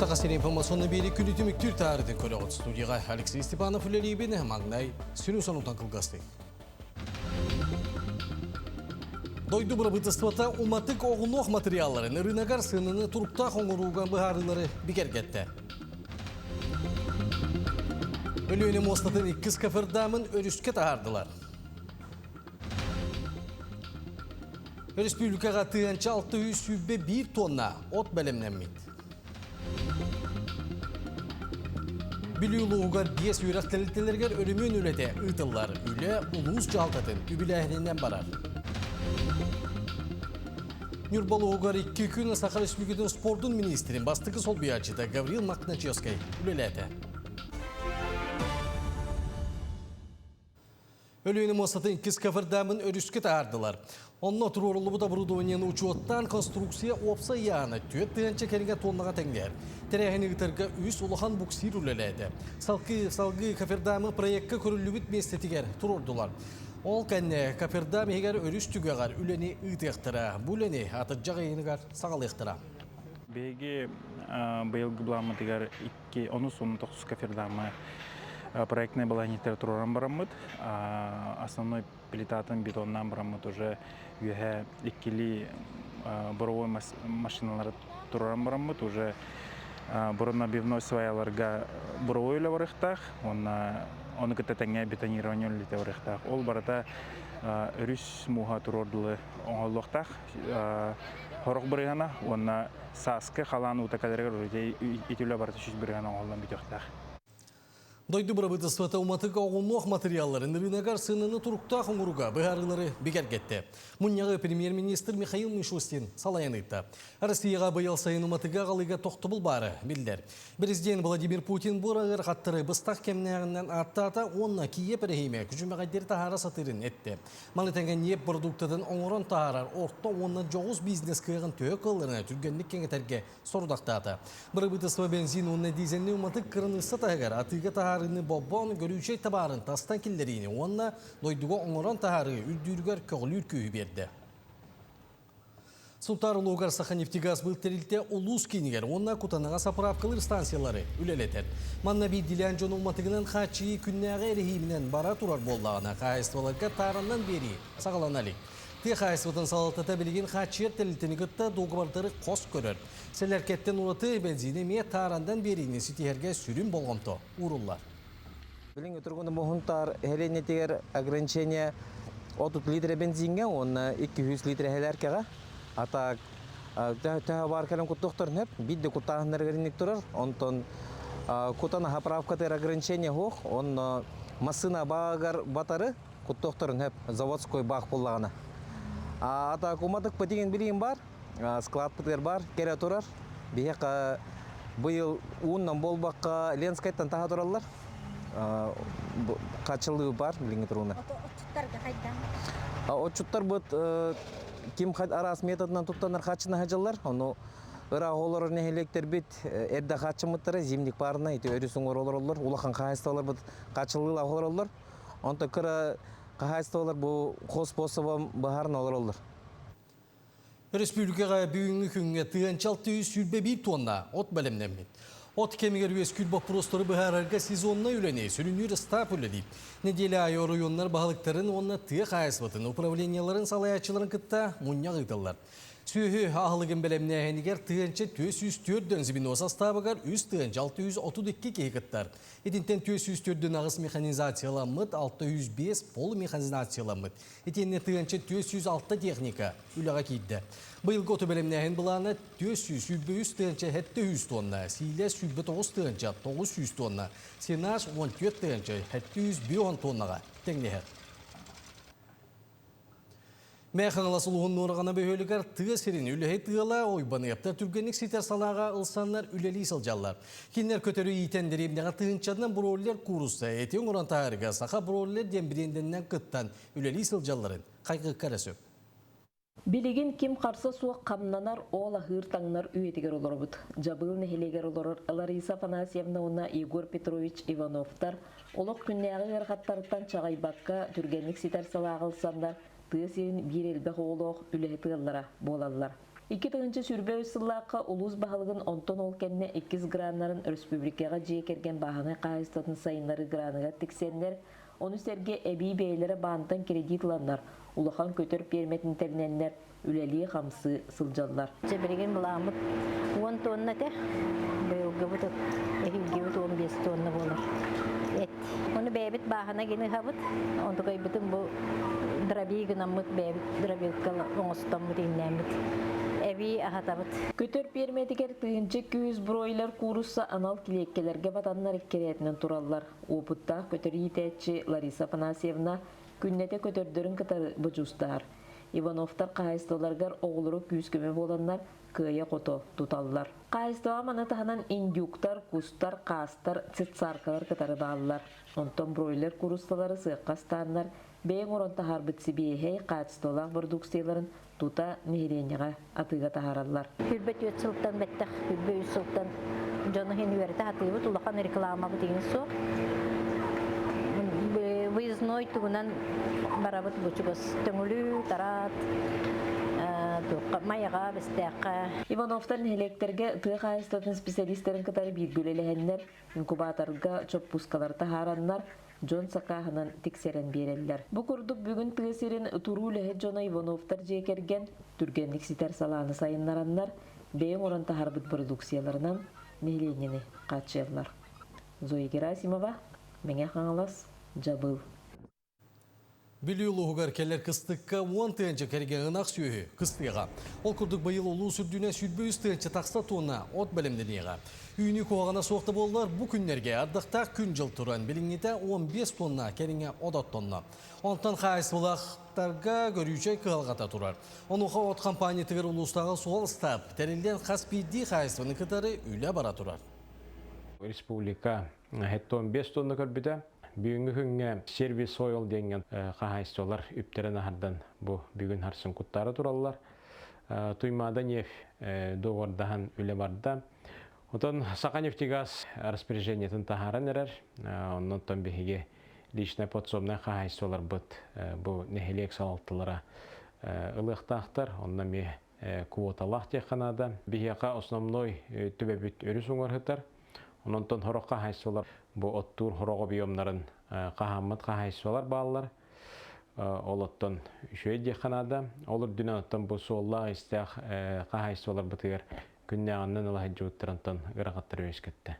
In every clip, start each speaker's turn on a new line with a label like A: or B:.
A: Саха сирин информационный биэри күнү түмүктүүр таарытын көрөҕүт. Студияға Алексей Степанов үлэлиибин, маҥнай сүрүн сонунтан кылгастык. Дойду бырабыыталыстыбата уматык оҕунуох материалларын ырыынагар сыананы туруктаах оҥорууга быһаарыылары бигэргэттэ. Өлүөнэ муостатын иккис кафердамын өрүскэ таһаардылар. Өрөспүүбүлүкэҕэ 1621 тонна от бэлэмнэммит. Бүлүү улууһугар биэс үөрэх тэрилтэлэригэр өрөмүөн үлэтэ ыытыллар. Үлэ улуус дьаһалтатын үбүлээһининэн барар. Ньурба улууһугар икки күн Саха Республикатын спордун министрин бастакы солбуйааччыта Гаврил Мохначевскай үлэлээтэ. Өлүөнэ муостатын иккис кафердамын өрүскэ таһаардылар. Онно туруоруллубут оборудованиены учуоттаан конструкция уопсай ыйааһына 4000 кэриҥэ тоннаҕа тэҥнэһэр. Тэрээһини ыытарга үс улахан буксир үлэлээтэ. Салгыы, салгыы кафердамы проекка көрүллүбүт миэстэтигэр туруордулар. Ол кэннэ кафердам иһигэр өрүс түгэҕэр үлэни ыытыахтара. Бу үлэни атырдьах ыйыныгар саҕалыахтара.
B: Биһиги быйылгы былааммытыгар икки онус уонна тохсус кафердамы проектнай балаһыанньаттары туруоран бараммыт основной плитатын бетоннаан бараммыт уже үөһэ иккилии буровой машиналары туруоран бараммыт уже буронабивной сваяларга буровой үлэ барыахтаах уонна ону кытта тэҥҥэ бетонирование үлэтэ барыахтаах. Ол барыта өрүс мууһа туруор дылы оҥоһуллуохтаах. Хорох бырыһана уонна сааскы халаан уута кэлэригэр ити үлэ барыта 100% оҥоһуллан бүтүөхтээх.
A: Дойду бырабыыталыстыбата уматык оҕунуох материалларын ырыынагар сыананы туруктаах оҥорууга быһаарыылары бигэргэттэ. Мунньаҕы премьер-министр Михаил Мишустин салайан ыытта. Россияҕа быйыл сайын уматыгы аҕалыыга тохтобул баара биллэр. Президент Владимир Путин бу ыарахаттары быстах кэмнээҕинэн ааттаата уонна Киев эрэһиимэ күчүмэҕэйдэри таһаара сатыырын эттэ. Маны тэҥэ ньиэп бородууктатын оҥорон таһаарар орто уонна дьоҕус бизнес кыаҕын төһө кыалларынан түргэнник кэҥэтэргэ сорудахтаата. Бырабыыталыстыба бензин уонна дизельнэй уматык кыраныысса таһыгар атыыга таһаарыыны боббоон көрүүчэй табаарын тастан киллэриини уонна дойдуга оҥорон таһаарыы үрдүүрүгэр көҕүлүүр күүһү биэрдэ. Сунтаар улууһугар Саханефтегаз быыл тэрилтэ улуус киинигэр уонна Кутанаҕа сапыраапкалыыр станциялары үлэлэтэр. Манна биирдиилээн дьон уматыгынан хааччыйыы күннээҕи эрэһииминэн бара турар буоллаҕына, хаһаайыстыбаларга таараннан биэрии саҕалана илик. Тыа хаһаайыстыбатын салалтата билигин хааччыйар тэрилтэни кытта дуогабардары хос көрөр. Сэлэркэттэн ураты бензини эмиэ таарандан биэриини ситиһэргэ сүрүн болҕомто ууруллар.
C: Билиҥҥи тургуну Муһунтаар нэһилиэнньэтигэр ограничение 30 литр бензиҥҥэ уонна 200 литр эһэлэркэҕэ. А так төһө баар кэлэн куттуохтарын сөп. Биир да куттааһыннарыгар инник турар. Онтон кутан заправкатыгар ограничение суох. Онно массыына баагар батары куттуохтарын сөп. Заводской баах буоллаҕына. А так уматык деген билигин бар. Складпытыгар бар, кэрэ турар. Биһиэхэ быйыл ууннан буолбакка Ленскайтан таһа тураллар. Хачылыы бар билиҥҥи туругуна.
D: Отчуттарга хайдан?
C: Отчуттарбыт ким араас методынан туттанар хаччына сылдьаллар. Ону ыраах олорор нэһилиэктэрбит эрдэ хааччыммыттара зимник баарына ити өрүс уҥуор олороллор. Улахан хаһаайыстыбаларбыт хааччылыылаах олороллор. Онтон кыра хаһаайыстыбалар бу хоспособом баһарына олороллор.
A: Өрөспүүбүлүкэҕэ бүгүҥҥү күҥҥэ 1621 тонна от бэлэмнэммит. От кэмигэр үөскүүр боппуруостары быһаарарга сезоннай үлэни сүрүннүүр ыстаап үлэлиир. Нэдиэлэ аайы оройуоннар баһылыктарын уонна тыа хаһаайыстыбатын управлениеларын салайааччыларын кытта мунньах ыыталлар. Сүөһү аһылыгын бэлэмнээһинигэр 1404 звено састаабыгар 3632 киһи кыттар. Итинтэн 448 механизацияламмыт, 605 полумеханизацияламмыт. Итиэннэ 1406 техника үлэҕэ киирдэ. Быйылгы оту бэлэмнээһин былаана 423 тыһыынча 700 тонна, сиилэ 109 тыһыынча 900 тонна, сенаж 14 тыһыынча 750 тоннаҕа тэҥнэһэр. Мэхаҥалас улууһун Нуораҕана бөһүөлүгэр тыа сирин үлэһит ыала Уйбаныаптар түргэнник ситэр салааҕа ылсаннар үлэлии сылдьаллар. Кинилэр көтөрү иитэн дэриэбинэҕэ тыһыынчанан бройлер куурусса эти оҥорон таһаарыыга Саха бройлер диэн брендинэн кыттан үлэлии сылдьалларын хайгыыкка эрэ сөп.
E: Билигин ким харса суох хамнанар, ол аһыыр-таҥнар үйэтигэр олоробут. Дьабыыл нэһилиэгэр олорор Лариса Афанасьевна уонна Егор Петрович Ивановтар олох күннээҕи ыарахаттарыттан чаҕыйбакка түргэнник ситэр салааҕа ылсаннар тыа сирин биир элбэх оҕолоох үлэһит ыаллара буолаллар. 2023 сыллаахха улуус баһылыгын онтон ол кэннэ иккис граннарын өрөспүүбүлүкэҕэ дьиэ кэргэн бааһынай хаһаайыстыбатын сайыннарыы граныгар тиксэннэр, ону сэргэ эбии бэйэлэрэ баантан кредит ыланнар, улахан көтөр пиэрмэтин тэринэннэр үлэлии-хамсыы сылдьаллар.
D: Дьэ билигин былааммыт 10 тонна этэ. Быйылгыбыт эһиилгибит 15 тонна буолар. Эт. Ону бэйэбит бааһына гины ыһабыт. Онтукайбытын бу дроби гынаммыт бэйэбит дробилка оҥостоммут иҥнээммит эбии аһатабыт.
E: Көтөр пиэрмэтигэр 1200 бройлер куурусса анал килиэккэлэргэ батаннар иккирээтинэн тураллар. Уопуттаах көтөр иитээччи Лариса Афанасьевна күннэтэ көтөрдөрүн кытары бодьуустаһар. Ивановтар хаһаайыстыбаларыгар оҕолоро күүс-көмө буоланнар кыайа-хото туталлар. Хаһаайыстыбаҕа маны таһынан индюктар, кустар, хаастар, цицаркалар кытары бааллар. Онтон бройлер кууруссалары сыахха астааннар, бэйэҥ оҥорон таһаарбыт сибиэһэй, хаачыстыбалаах бородууксуйаларын тута нэһилиэнньэҕэ атыыга таһаараллар.
D: 24 сылтан бэттэх, 23 сылтан дьону иһин үөрэтэ сатыыбыт, улахан рекламабыт иһин суох. Выездной тугунан барабыт бу чугас Төҥүлү, Тараат, Майаҕа, Бэстээххэ.
E: Ивановтар нэһилиэктэргэ тыа хаһаайыстыбатын специалистарын кытары бииргэ үлэлэһэннэр, инкубаторга чоппуускалары таһаараннар, дьон сакааһынан тиксэрэн биэрэллэр. Бу курдук бүгүн тыа сирин туруу үлэһит дьоно Ивановтар дьиэ кэргэн түргэнник ситэр салааны сайыннараннар, бэйэ оҥорон таһаарбыт бородууксуйаларынан нэһилиэнньэни хааччыйаллар. Зоя Герасимова, Мэҥэ Хаҥалас, Дьабыл.
A: Бүлүү улууһугар кэлэр кыстыкка 10 тыһыынча кэргэн ынах сүөһү кыстыаҕа. Ол курдук быйыл улуус үрдүнэн 23 тыһыынча тахса тонна от бэлэмнэниэҕэ. Үүнүү куһаҕана суох да буоллар, бу күннэргэ ардахтаах күн-дьыл туран, билиҥҥитэ 15 тонна кэриҥэ от оттонно. Онтон хаһаайыстыбалаахтарга көрүүчэй кыһалҕата турар. Онуоха от компаниятыгар улуустааҕы суһал ыстаап тэриллэн хас биирдии хаһаайыстыбаны кытары үлэ бара турар.
F: Республика 75 тонна көрбүтэ. Бүгүҥҥү күҥҥэ сервис ойл диэҥҥэ хаһаайыстыбалар үптэрин аһардан бу бүгүн харсын куттаары тураллар. Туймаада нефть договордаһан үлэ барда. Отон Саханефтегаз распоряжениетын таһааран эрэр. Оннон биһиги личное подсобное хаһаайыстыбаларбыт бу нэһилиэк салалталара ылыахтаахтар. Онно эмиэ квоталаах диэххэ наада. Биһиэхэ основной түбэбит өрүс уҥарһытар. Ононтон сорох хаһаайыстыбалар бу оттуур сорох объемнарын хаһааммыт хаһаайыстыбалар бааллар. Ол оттон үчүгэй диэххэ наада. Ол үрдүнэн оттон бу суоллаах-истээх хаһаайыстыбаларбытыгар күннээҕинэн ыла сылдьыбыттарынтан ыарахаттары үөскэттэ.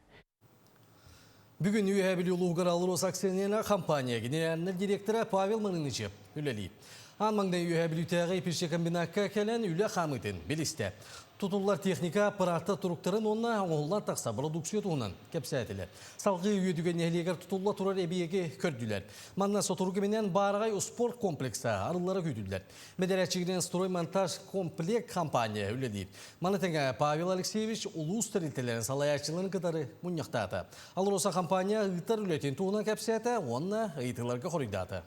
A: Бүгүн Үөһээ Бүлүү улууһугар АЛРОСА акционернай компания генеральнай директора Павел Марынычев үлэлиир. Аан маҥнай Үөһээ Бүлүүтээҕи пищекомбинакка кэлэн үлэ хаамыытын билистэ. Тутуллар техника аппарааттар туруктарын уонна оҥоһуллан тахса бородууксуйа туһунан кэпсээтилэр. Салгыы Үөдүгэн нэһилиэгэр тутулла турар эбийиэги көрдүлэр. Манна сотору кэминэн баараҕай спорт комплекса арыллара күүтүллэр. Бэдэрээччигинэн строймонтаж комплект компания үлэлиир. Маны тэҥэ Павел Алексеевич улуус тэрилтэлэрин салайааччыларын кытары мунньахтаата. АЛРОСА компания ыытар үлэтин туһунан кэпсээтэ уонна ыйытыыларга хоруйдаата.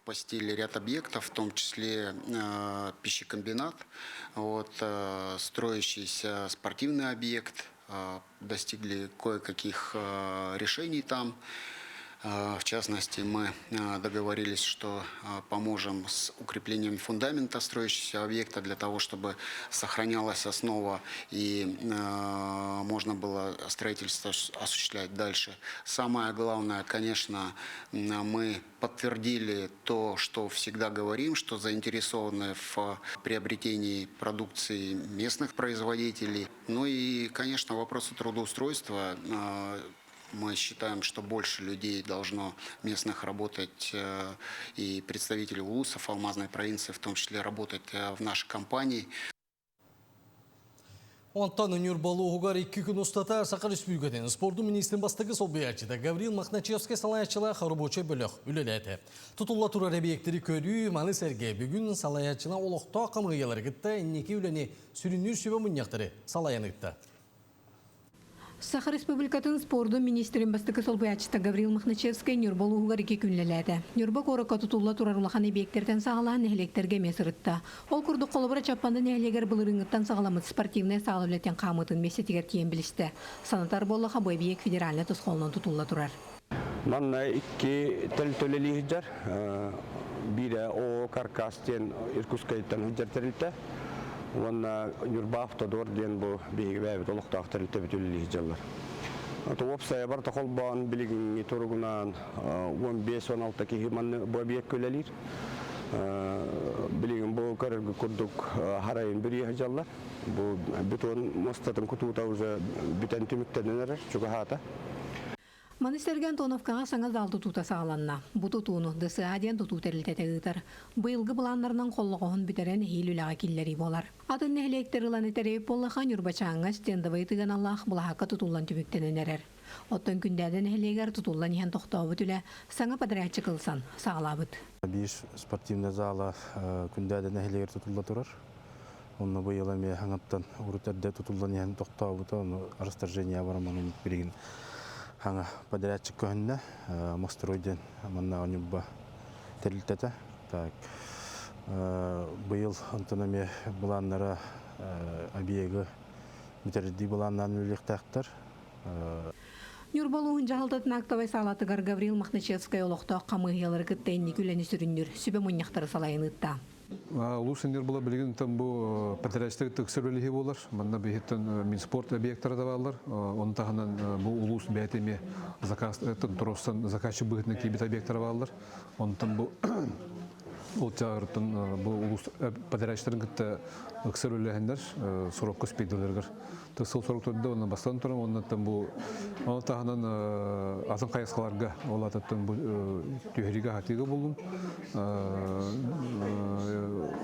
G: Посетили ряд объектов, в том числе пищекомбинат, вот, строящийся спортивный объект, достигли кое-каких решений там. В частности, мы договорились, что поможем с укреплением фундамента строящегося объекта для того, чтобы сохранялась основа и можно было строительство осуществлять дальше. Самое главное, конечно, мы подтвердили то, что всегда говорим, что заинтересованы в приобретении продукции местных производителей. Ну и, конечно, вопросы трудоустройства. Мы считаем, что больше людей должно местных работать и представители улусов Алмазной провинции, в том числе, работать в нашей компании.
A: Онтон Ньурба улууһугар икки күн устата Саха Республикатын спордун министрин бастакы солбуйааччыта Гаврил Мохначевскай салайааччылаах рабочай бөлөх үлэлээтэ. Тутулла турар эбийиэктэри көрүү, маны сэргэ бүгүн салайааччына олохтоох хамыыйалары кытта инники үлэни сүрүннүүр сүбэ мунньахтары салайан ыытта.
H: Саха Республикатын спордун министрин бастакы солбуйааччыта Гаврил Мохначевскай Ньурба улууһугар икки күнлэлээтэ. Ньурба куоракка тутулла турар улахан эбийиэктэртэн саҕалаан нэһилиэктэргэ эмиэ сырытта. Ол курдук холобура Чаппанды нэһилиэгэр былырыыҥҥыттан саҕаламмыт спортивнай саала үлэтин хаамыытын миэстэтигэр тиийэн билистэ. Санатар буоллаха, бу эбийиэк федеральнай тосхолунан тутулла турар.
I: Манна икки төлөлүү сылдьар. Биирэ О каркас диэн Иркутскайтан сылдьар тэрилтэ. Уонна Ньурба Автодор диэн бу биһиги бэйэбит олохтоох тэрилтэбит үлэлии сылдьаллар. Уопсайа барыта холбоон билигиҥҥи туругунан 15-16 киһи манна бу объекка үлэлиир. Билигин бу көрөргө курдук харайын бүрүйэ сылдьаллар. Бу бетон муостатын кутуута уже бүтэн түмүктэнэн эрэр, чугаһаата.
H: Маны сэргэ Антоновкаҕа саҥа зал тутуута саҕаланна. Бу тутууну ДСА диэн тутуу тэрилтэтэ ыытар. Быйылгы былааннарынан холлоҕоһун бүтэрэн эһиил үлэҕэ киллэрии буолар. Атын нэһилиэктэр ылан этэрээбит буоллаха Ньурбачааҥҥа стендовай тыганалаах былаһаакка тутуллан түмүктэнэн эрэр. Оттон Күндээдэ нэһилиэгэр тутуллан иһэн тохтообут үлэ саҥа подрядчик ылсан саҕалаабыт.
J: Биир спортивнай зала Күндээдэ нэһилиэгэр тутулла турар. Онно быйыл эмиэ хаҥаттан урут эрдэ тутуллан иһэн тохтообута, ону расторжение бараманын билигин хаҥа подрядчик көһүннэ. Мострой диэн маннааҕы Ньурба тэрилтэтэ. Так, быйыл онтон эмиэ былааннара объегы бүтэрдии былааннаан үлэлиэхтээхтэр.
H: Ньурба улууһун дьаһалтатын актовай саалатыгар Гаврил Мохначевскай олохтоох хамыыһыйалары кытта инники үлэни сүрүннүүр сүбэ мунньахтары салайан ыытта.
K: Улуус була билигин бу подрядчиктар ыксар үлэһи буолар. Манна биһиттэн Минспорт объектара да бааллар. Оны таһынан бу улуус бэйэтэ эмиэ заказ туруорсан заказчик быһыытынан киирбит объектара бааллар. Онтон бу ол чаагыртан бу улуус подрядчиктарын кытта ыксар үлэһиннэр сорокко спейдаларыгар сыл сорук турда онно бастан туран оннуттан бу ону таһынан атын хайысхаларга ол атыттан бу түһэригэ хатыыга буллум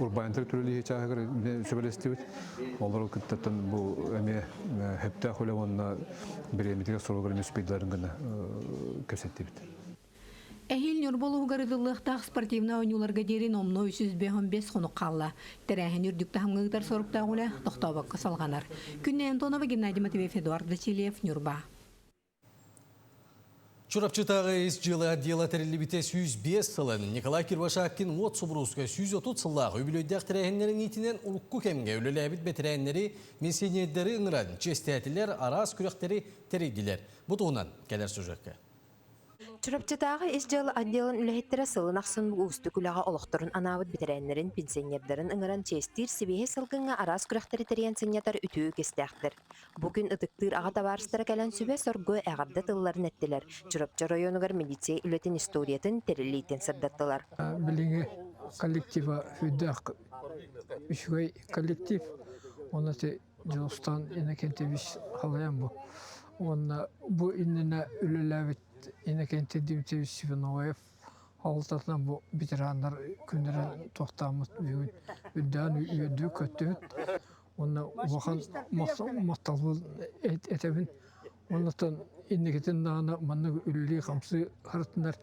K: урбаантар түрөлиһи чааһыгар сөбөлестибит олору кыттаттан бу эмиэ хөптөөх үлэ уонна бириэмитигэр суругар эмиэ спейдаларын гына кэпсэттибит.
H: Эһиил Ньурба улууһугар ыытыллыахтаах спортивнай оонньууларга диэри номнуо 355 хонук хаалла. Тэрээһин үрдүк таһымҥа ыытар соруктаах үлэ тохтообокко салҕанар. Күннэй Антонова, Геннадий Матвеев, Эдуард Васильев, Ньурба.
A: Чурапчытааҕы ис дьыала отдела тэриллибитэ 105 сылын Николай Кирбашакин уот субурууска 130 сыллаах үбүлүөйдээх тэрээһиннэрин иитинэн урукку кэмҥэ үлэлээбит бэтэрээннэри, миссионердэри ыҥыран чиэстээтилэр, араас күрэхтэри тэрийдилэр. Бу туһунан кэлэр сюжекка.
L: Чурапчытааҕы ис дьыала отделын үлэһиттэрэ сылын ахсын уустук үлэҕэ олохторун анаабыт бэтэрээннэрин, пенсионердарын ыҥыран чиэстиир сибиэһэй салгыҥҥа араас күрэхтэри тэрийэн сынньатар үтүө үгэстээхтэр. Бу күн ытыктыыр аҕа табаарыстара кэлэн сүбэ-соргу эҕэрдэ тылларын эттилэр, Чурапчы оройуонугар милиция үлэтин историятын, тэриллиитин сырдаттылар.
M: Билиҥҥи коллектива сүрдээх үчүгэй коллектив. Онно Дьулустан Иннокентьевич халайан бу. Уонна бу иннинэ үлэлээбит Иннокентий Дмитриевич Свиноев хаалтатынан бу ветераннар күннэрин туохтааммыт бүгүн үрдээн үөрдүү көттүбүт. Уонна улахан махталбын этэбин. Оннуттан инникитин даҕаны маннык үлэлии-хамсыы сырыттынар.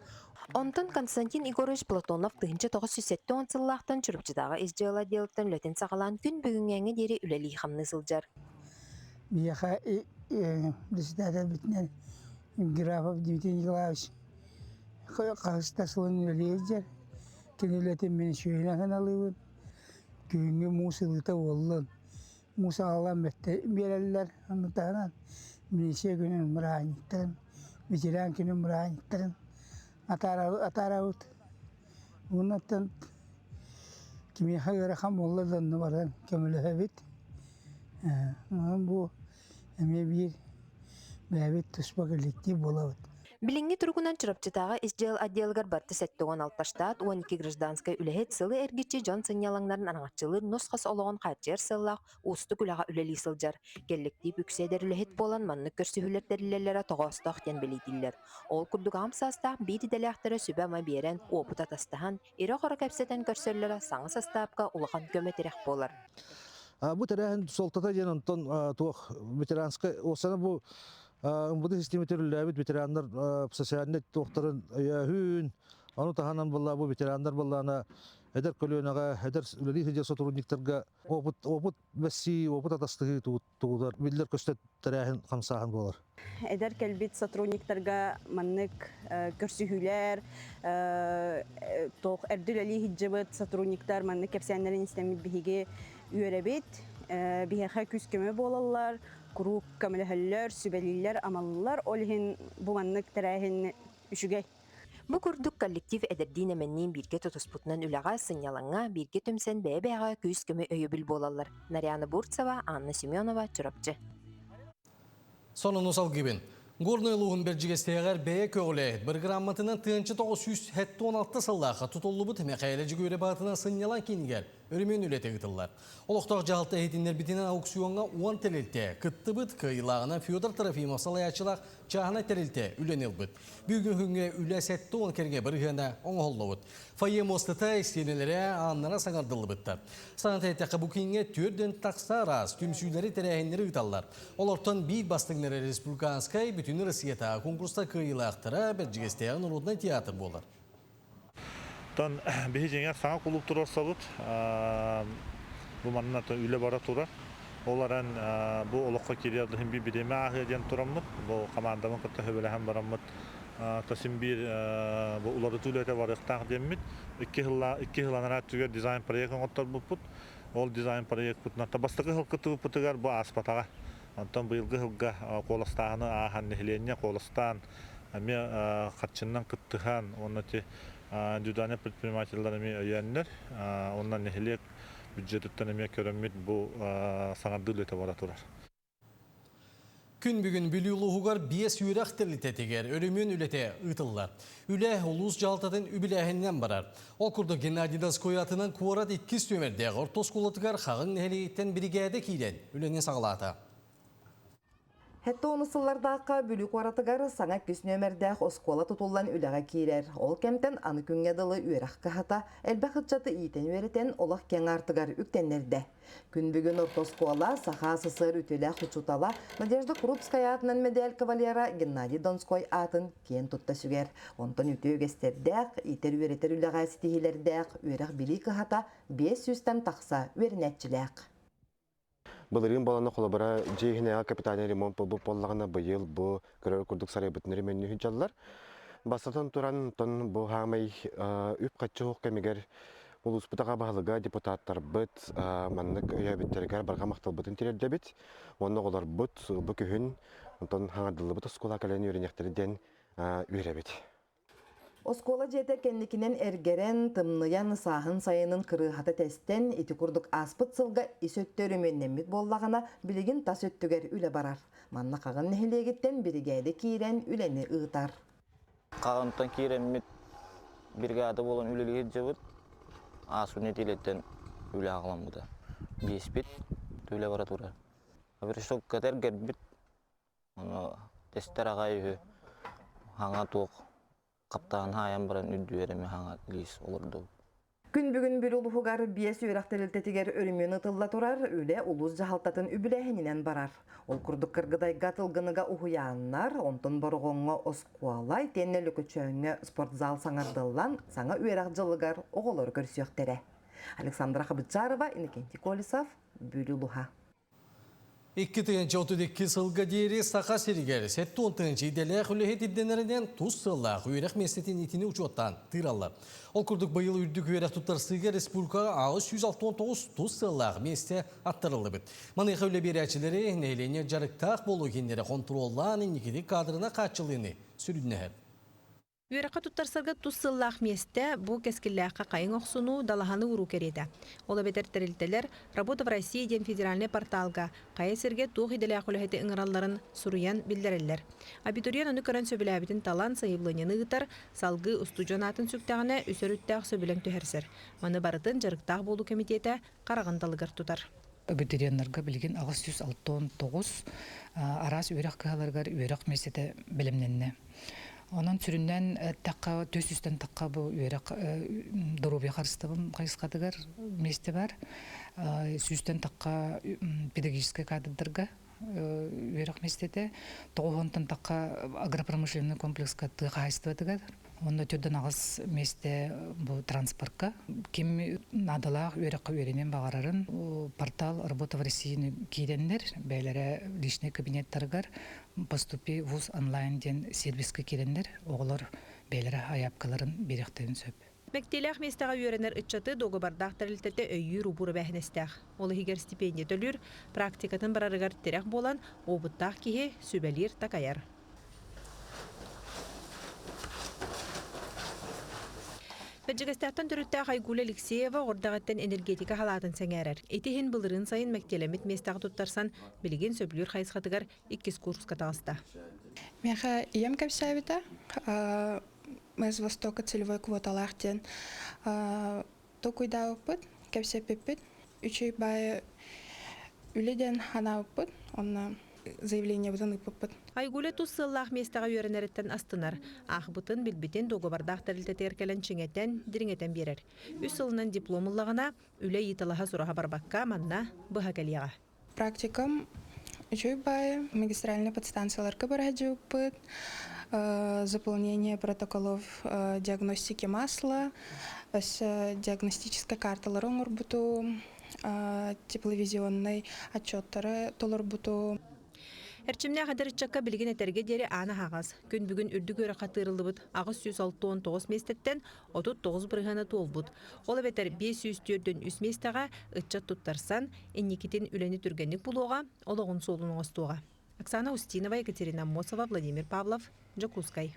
L: Онтон Константин Егорович Платонов 1970 сыллаахтан Чурапчытааҕы ис дьыала отделыттан үлэтин саҕалаан күн бүгүҥҥээҥҥэ диэри үлэлии-хамныы сылдьар.
N: Биһиэхэ председателбитинэн Графов Дмитрий Николаевич хаһыс да сылын үлэлии сылдьар. Кини үлэтин мин үчүгэйинэн сыаналыыбын. Күһүҥҥү муус ылыыта буоллун. Муус аҕалан биэрэллэр. Ону таһынан милиция күнүн бырааһынньыктарын, ветеран күнүн бырааһынньыктарын атаарабыт. Уоннаттан кимиэхэ ыарахан буолла да онно баран көмөлөһөбүт. Онон бу эмиэ биир бэйэбит туспа коллектив буолабыт.
L: Билиҥҥи туругунан Чурапчытааҕы ис дьыала отделыгар барыта 76 штат, 12 гражданскай үлэһит сылы эргиччи дьон сынньалаҥнарын араҥаччылыыр нус-хас олоҕун хааччыйар сыаллаах уустук үлэҕэ үлэлии сылдьар. Кэллэктиип үксэ эдэр үлэһит буолан маннык көрсүһүүлэр тэриллэллэрэ тоҕоостоох диэн бэлиэтииллэр. Ол курдук аҕам саастаах биир идэлээхтэрэ сүбэ-ама биэрэн, уопут атастаһан, ирэ-хоро кэпсэтэн көрсөллөрө саҥа састаапка улахан көмө-тирэх буолар.
J: Бу тэрээһин суолтата диэн онтон туох ветеранскай уопсайынан бу МВД систиэмэтэ үлэлээбит ветераннар социальнай туохтарын өйөөһүн, ону таһынан буолла бу ветераннар буоллаана эдэр көлүөнэҕэ, эдэр үлэлии сылдьар сотрудниктарга опыт, опыт бэссии, опыт атастыһыы тугутар биллэр көстөр тэрээһин хамсааһын буолар.
O: Эдэр кэлбит сотрудниктарга маннык көрсүһүүлэр, туох эрдэ үлэлии сылдьыбыт сотрудниктар маннык кэпсээннэрин истэммит биһиги үөрэбит. Биһиэхэ күүс-көмө буолаллар, куруук көмөлөһөллөр, сүбэлииллэр, амаллар. Ол иһин бу маннык тэрээһин үчүгэй.
L: Бу курдук коллектив эдэрдиин-эмэнниин бииргэ тутуспутунан үлэҕэ, сынньалаҥҥа бииргэ түмсэн бэйэ-бэйэҕэ күүс-көмө өйөбүл буолаллар. Нарьяна Бурцева, Анна Семенова, Чурапчы.
A: Сонуну салгыбын. Горнай улууһун Бэрдьигэстээҕэр бэйэ көҕүлээһит бырагыраамматынан тыһыынча 976 сыллаахха тутуллубут Мэхээлэ Дьөгүөрэ баатынан сынньалаҥ киинигэр өрөмүөн үлэтэ ыытыллар. Олохтоох дьаһалта иһитиннэрбитинэн аукциоҥҥа 10 тэрилтэ кыттыбыт, кыайыылааҕынан Федор Трофимов салайааччылаах чааһынай тэрилтэ үлэни ылбыт. Бүгүҥҥү күҥҥэ үлэ 70 кэриҥэ бырыһыана оҥоһуллубут. Фойе муостата, истиэнэлэрэ, ааннара саҥардыллыбыттар. Саната эттэххэ, бу кииҥҥэ түөрдэн тахса араас түмсүүлэри, тэрээһиннэри ыыталлар. Олортон биир бастыҥнара республиканскай, бүтүн Россиятааҕы конкурста кыайыылаахтара Бэрдьигэстээҕи норуодунай театр буолар.
P: Оттон биһи дьиҥэр саҥа кулууп туруорсабыт. Бу манна үлэ бара турар. Ол эрэн бу олоххо киириэх иһин биир бириэмэ ааһыа диэн тураммыт, бу хамаандабын кытта сөбүлэһэн бараммыт, син биир бу уларытыы үлэтэ барыахтаах диэммит, 2 сыл анараа өттүгэр дизайн-проект оҥотторбуппут. Ол дизайн-проекпытынан бастакы сыл кыттыбыппытыгар бу ааспатаҕа. Онтон быйылгы сылга куоластааһыны ааһан нэһилиэнньэ куоластаан эмиэ харчыннан кыттыһан уонна ити индивидуальнай предпринимателлэр эмиэ өйөөннөр уонна нэһилиэк бюджетыттан эмиэ көрөммүт бу саҥардыы үлэтэ бара турар.
A: Күн бүгүн Бүлүү улууһугар биэс үөрэх тэрилтэтигэр өрөмүөн үлэтэ ыытыллар. Үлэ улуус дьаһалтатын үбүлээһининэн барар. Ол курдук Геннадий Донской атынан куорат иккис түмэрдээх орто оскуолатыгар Хаҕын нэһилиэгиттэн биригээдэ киирэн үлэни саҕалаата.
Q: Хэттэ онус сыллардаахха Бүлүү куоратыгар саҥа иккис нүөмэрдээх оскуола тутуллан үлэҕэ киирэр. Ол кэмтэн аны күҥҥэ дылы үөрэх кыһата элбэх ыччаты иитэн-үөрэтэн олох киэҥ аартыгар үктэннэрдэ. Күн бүгүн орто оскуола Саха СССР үтүөлээх учуутала Надежда Крупская аатынан мэдээл кавалера Геннадий Донской аатын киэн тутта сүгэр. Онтон үтүө үгэстэрдээх, иитэр-үөрэтэр үлэҕэ ситиһиилэрдээх үөрэх-билии кыһата 500-тэн тахса үөрэнээччилээх.
R: Былырыын буолана холобура дьиэ иһинээҕи капитальный ремонт буолбут буоллаҕына быйыл бу көрөр курдук сарайбытын ремоннүү сылдьаллар. Бастатан туран, онтон бу хаамай үп-харчы суох кэмигэр улууспут аҕа баһылыга депутаттарбыт маннык өйөөбүттэригэр барҕа махталбытын тириэрдэбит. Уонна оҕолорбут бу күһүн онтон хаҥардыллыбыт оскуола кэлэн үөрэниэхтэрэ диэн үөрэбит.
Q: Оскуола дьиэтэ кэнникинэн эргэрэн, тымныйан, сааһын сайынын кырыыһата тэстэн, ити курдук ааспыт сылга ис өттө өрөмүөннэммит буоллаҕына, билигин тас өттүгэр үлэ барар. Манна Хаҕын нэһилиэгиттэн биригээдэ киирэн үлэни ыытар.
S: Хаҕынтан киирэммит бригада буолан үлэлии сылдьабыт. Ааспыт нэдиэлэттэн үлэ аҕаламмыта. Биэспит үлэ бара турар. Решетката эргэрбит Ону тэстэр аҕай үһү хаҥа туох хаптаан хаайан баран үрдүгэр эмиэ хаҥа лиис олордубут.
Q: Күн бүгүн Бүлүү улууһугар биэс үөрэх тэрилтэтигэр өрөмүөн ытылла турар, үлэ улуус дьаһалтатын үбүлээһининэн барар. Ол курдук Кыргыдайга Тылгыныга уһуйааннар, онтон Бороҕоҥҥо оскуола, итиэннэ Лөкөчөөҥҥө спортзал саҥардыллан, саҥа үөрэх дьылыгар оҕолору көрсүөхтэрэ. Александра Хабытжарова, Иннокентий Колесов, Бүлүү улууһа.
A: 2032 сылга диэри Саха сиригэр 70 тыһыынча идэлээх үлэһит ирдэнэринэн тус сыаллаах үөрэх миэстэтин итини учуоттаан тыыраллар. Ол курдук быйыл үрдүк үөрэх туттарсыыга республикаҕа 869 тус сыаллаах миэстэ аттарыллыбыт. Маныаха үлэ биэрээччилэри нэһилиэнньэ дьарыктаах буолуу иһиннэрэ хонтуруоллаан инникити кадрына хааччылыыны сүрүннэһэр.
H: Үөрэххэ туттарсарга тус сыллаах миэстэ бу кэскиллээххэ хайыҥ охсунуу, далаһаны ууруу кэриэтэ. Ол эбэтэр тэрилтэлэр «Работа в России» диэн федеральнай порталга хайа сиргэ туох идэлээх үлэһити ыҥыралларын суруйан биллэрэллэр. Абитуриент ону көрөн сөбүлээбитин талан, сайабылыанньаны ыытар, салгыы устудьуон аатын сүктэҕинэ үс өрүттээх сөбүлэҥ түһэрсэр. Маны барытын дьарыктаах буолуу кэмитиэтэ хараҕын далыгар тутар.
T: Абитуриеннарга билигин 869 араас үөрэх кыһаларыгар үөрэх миэстэтэ бэлэмнэннэ. Онон сүрүннээн эттэххэ, түс үстэн тахха бу үөрэх доруобуйа харыстабын хайысхатыгар миэстэ бар. Сүүстэн тахха педагогическай кадрдарга үөрэх миэстэтэ. Тоҕуһунтан тахха агропромышленный комплекска тыа хаһаайыстыбатыгар. Онно төрдөн аҕыс миэстэ бу транспортка. Ким наадалаах үөрэххэ үөрэниэн баҕарарын портал «Работа в России» киирэннэр, бэйэлэрэ личный кабинеттарыгар «Поступи в ВУЗ онлайн» диэн сервискэ киирэннэр, оҕолор бэйэлэрэ айаапкаларын биэриэхтэрин сөп.
H: Мэктиэлээх миэстэҕэ үөрэнэр ыччаты дуогабардаах тэрилтэтэ өйүүр убуур эбээһинэстээх. Ол иһигэр стипендия төлүүр, практикатын барарыгар тирэх буолан, уопуттаах киһи сүбэлиир-такайар.
U: Бэрдьигэстээхтэн төрүттээх Айгуля Алексеева оҕурдаҕыттан энергетика халаатын сэҥээрэр. Ити иһин былырыын сайын мэктиэлэммит миэстэҕэ туттарсан, билигин сөбүлүүр хайысхатыгар иккис курска таҕыста.
V: Миэхэ ийэм кэпсээбитэ, мы из Востока целевой квоталаах диэн толкуйдаабыппыт, кэпсэппиппит. Үчүгэй баайы үлэ диэн анаабыппыт, онно заявлениебытын ыыппыппыт.
U: Айгуля тус сыаллаах миэстэҕэ үөрэнэриттэн астынар. Аахбытын, билбитин дуогабардаах тэрилтэтигэр кэлэн чиҥэтэн, дириҥэтэн биэрэр. Үс сылынан диплом ыллаҕына, үлэ ыйыталаһа сураһа барбакка, манна быһа кэлиэҕэ.
V: Практикам үчүгэй баайы магистральнай подстанцияларга бараһадьыбыппыт, заполнение протоколов диагностики масла, өссө диагностическай карталары оҥорбутум, тепловизионнай отчеттары толорбутум.
U: Эрчимнээх эдэр ыччакка билигин этэргэ диэри аан аһаҕас. Күн бүгүн үрдүк үөрэххэ тыырыллыбыт 869 миэстэттэн 39 бырыһыана туолбут. Ол эбэтэр 543 миэстэҕэ ыччат туттарсан, инникитин үлэни түргэнник булуоҕа, олоҕун суолун оҥостуоҕа. Оксана Устинова, Екатерина Аммосова, Владимир Павлов, Дьокуускай.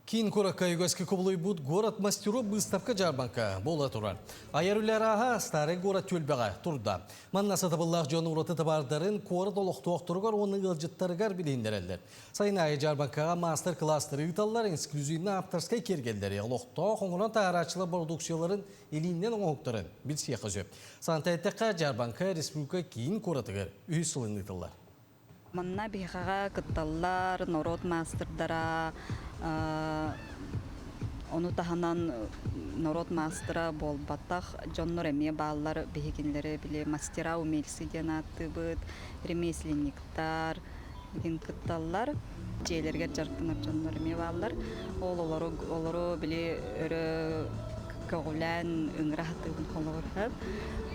A: Киин куоракка үгэскэ кубулуйбут «Город мастеров» быыстапка-дьаарбаҥка буола турар. Айар үлэ арааһа Старый город түөлбэҕэ турда. Манна сатабыллаах дьон ураты табаардарын куорат олохтоохторугар уонна ыалдьыттарыгар билиһиннэрэллэр. Сайын аайы дьаарбаҥкаҕа маастар-кылаастары ыыталлар, эксклюзивнай авторскай киэргэллэри, олохтоох оҥорон таһаарааччылар бородууксуйаларын илиинэн оҥоһуктарын билсиэххэ сөп. Саната эттэххэ, дьаарбаҥка республика киин куоратыгар үһүс сылын ыытыллар.
W: Манна биһиэхэҕэ кытталлар норуот маастардара, ону таһынан норуот маастара буолбатах дьоннор эмиэ бааллар. Биһи кинилэри били мастера умельцы диэн ааттыыбыт, ремесленниктар игин кытталлар. Дьиэлэригэр дьарыктанар дьоннор эмиэ бааллар. Ол олору, олору били өрө көҕүлээн ыҥыра сатыыбын холобур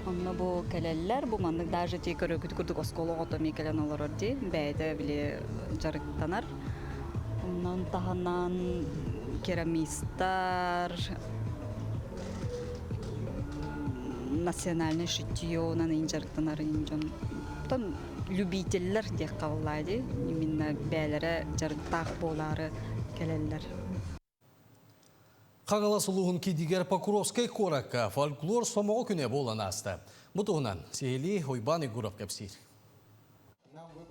W: Онно бу кэлэллэр, бу маннык даже ти көрөкүт курдук оскуола оҕото эмиэ кэлэн олорор дии, бэйэтэ били дьарыктанар. Онон таһынан керамистар, национальное шитье-нан дьарыктанар дьон тон любителлэр диэххэ буоллаа дии, именно бэйэлэрэ дьарыктаах буолаары кэлэллэр.
A: Хаҥалас улууһун киидигэр Покровскай куоракка фольклор сомоҕо күнэ буолан ааста. Бу туһунан сиһилии Уйбаан Егоров кэпсиир.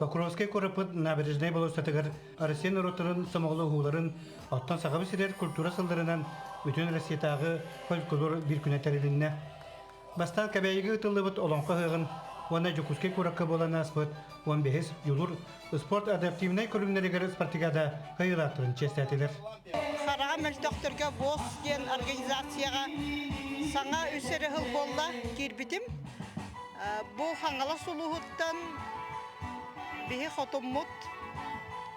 X: Покровскай куораппыт набережнай болуоссатыгар Россия норуоттарын сомоҕолоһууларын, оттон Сахабыт сиригэр культура сылларынан Бүтүн Россиятааҕы фольклор биир күнэ тэрилиннэ. Бастаан Кэбээйигэ ыытыллыбыт Олоҥхо ыһыаҕын уонна Дьокуускай куоракка буолан ааспыт 15 Дьулуур спорт адаптивнай көрүҥнэригэр спартакиада кыайыылаахтарын чиэстээтилэр.
Y: Хараҕа мөлтөхтөргө ВОЗ диэн организацияҕа саҥа үс эрэ сыл буолла киирбитим. Бу Хаҥалас улууһуттан биһи хотуммут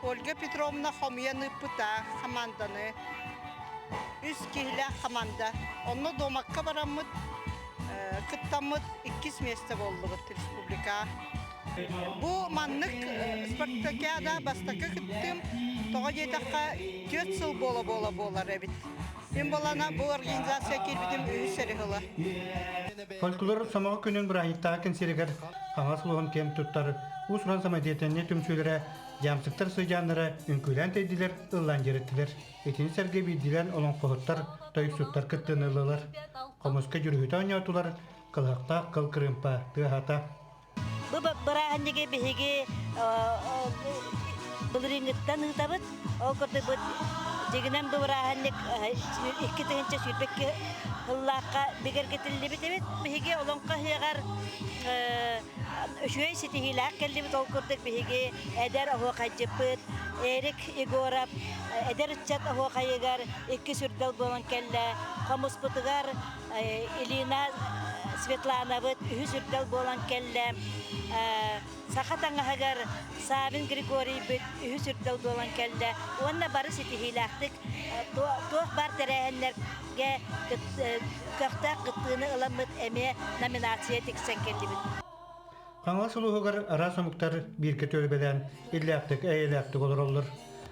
Y: Ольга Петровна хомуйан ыыппыта хамаанданы. Үс киһилээх хамаанда. Онно дуомакка бараммыт, кыттаммыт иккис миэстэ буоллубут республика. Бу маннык спартакиада бастакы кыттыым. Тоҕо диэтэххэ, түөрт сыл буола-буола буолар эбит. Мин буолана бу организация киирбитим үһүс эрэ сыла.
X: Фольклор сомоҕо күнүн бырааһынньыктааҕы кэнсиэригэр Хаҥалас улууһун киэн туттар уус-уран самодеятельнай түмсүүлэрэ дьаамсыктар сыдьааннара үҥкүүлээн тэйдилэр, ыллаан дьиэрэттилэр. Итини сэргэ биирдиилээн олоҥхоһуттар, тойуксуттар кыттыыны ыллылар. Хомуска дьүрүһүтэ оонньоотулар, кылыһахтаах кыл кырыымпа тыаһаата.
Z: Бу бырааһынньыгы биһиги былырыыҥҥыттан ыытабыт. Ол курдук бу дьиҥинэн бу бырааһынньык 2022 сыллаахха бигэргэтиллибит эбит. Биһиги Олоҥхо ыһыаҕар үчүгэй ситиһиилээх кэллибит. Ол курдук биһиги эдэр оһуохайдьыппыт Эрик Егоров эдэр ыччат оһуохайыгар иккис үрдэл буолан кэллэ. Хомуспутугар Илина Светланабыт үһүс үрдэл буолан кэллэ. Саха таҥаһыгар Савин Григорийбыт үһүс үрдэл буолан кэллэ. Уонна бары ситиһиилээхтик туох баар тэрээһиннэргэ көхтөөх кыттыыны ыламмыт эмиэ номинация тиксэн кэллибит.
X: Хаҥалас улууһугар араас омуктар бииргэ түөлбэлээн иллээхтик, эйэлээхтик олороллор.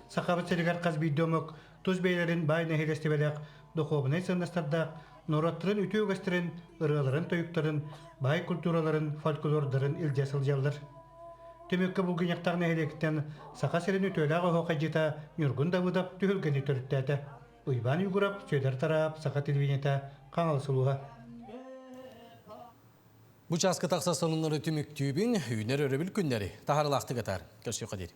X: Сахабыт сиригэр хас биирдии омук тус бэйэлэрин баай нэһилиэстибэлээх духуобунай сыаннастардаах норуоттарын үтүө үгэстэрин, ырыаларын-тойуктарын, баай культураларын, фольклордарын илдьэ сылдьаллар. Түмүккэ Булгунньахтаах нэһилиэктэн Саха сирин үтүөлээх оһуохайдьыта Ньургун Давыдов түһүлгэни төрүттээтэ. Уйбаан Югуров, Сүөдэр Тараап, Саха телевидениета, Хаҥалас улууһа.
A: Бу чааска тахса сонуннары түмүктүүбүн, үүнэр өрөбүл күннэри таһаарылаахтык атаар. Көрсүөххэ диэри.